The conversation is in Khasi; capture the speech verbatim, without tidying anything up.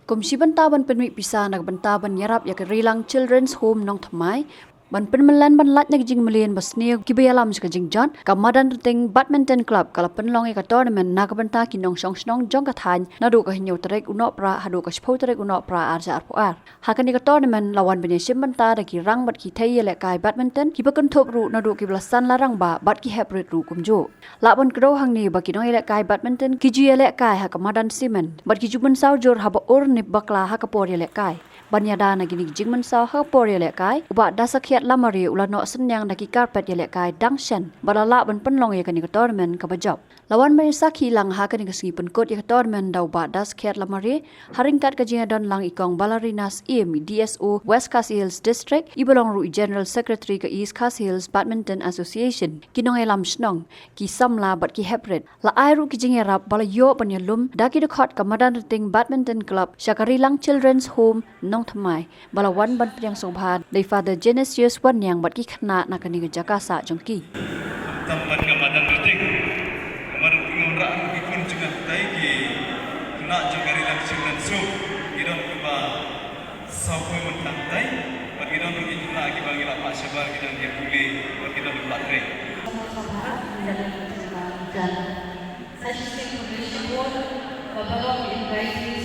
Kum shi bynta ban pynmih pisa na ka bynta ban ïarap ïa ka Rilang Children's Home Nongthymmai, ban pynmlien ban lait na ka jingmlien ba sniew kiba ïalam sha ka jingjot, ka Madanrting Badminton Club ka la pynlong ïa ka tournament na ka bynta ki nongshong shnong jong ka thaiñ, naduh ka hynñiew tarik u Nohprah haduh ka shiphew tarik u Nohprah ar hajar arphew ar. Ha kane ka tournament la wan ban ïashim bynta da ki rang bad ki thei ïalehkai badminton, kiba kynthup ruh naduh kiba la san la rangbah bad ki hep rit ruh kumjuh. Lah ban kdew hangne ba ki nongïalehkai badminton ki ju ïalehkai ha ka madan cement bad ki ju mynsaw jur haba ur nip bakla ha ka por ïalehkai. Ban ïada na kine ki jingmynsaw ha ka por ïalehkai, u Bah Dasakhiat Lamare u la noh synñiang da ki carpet ïalehkai dang shen, bad la lah ban pynlong ïa kane ka tournament kaba jop. La wan ban ïasakhi lang ha kane ka sngi pynkut ïa ka tournament da u Bah Dasakhiat Lamare, ha ryngkat ka jingïadon lang i Kong Ballerina Syiem, i D S O West Khasi Hills District, iba long ruh i General Secretary ka East Khasi Hills Badminton Association, ki nongïalam shnong, ki samla bad ki hep rit. La ai ruh ki jingïarap ba la ïoh ban ïalum da ki dkhot ka Madanrting Badminton Club sha ka Rilang Children's Home Nongthymmai, ba la wan ban pdiang sngewbha da i Father Genesius Wanniang bad ki khynnah na kane ka jaka sah jong ki. Tam bad ka Madanrting. Ka Madanrting Wanrah ruh ki khun jong nga tai, ki khynnah jong ka Rilang Children's Home. Ki don kiba saw phew mynta tai, bad ki don ruh ki khynnah kiba ngi la pah shabar, ki don ki pule, bad ki don kiba trei. Such a simple report, but Baba will invite you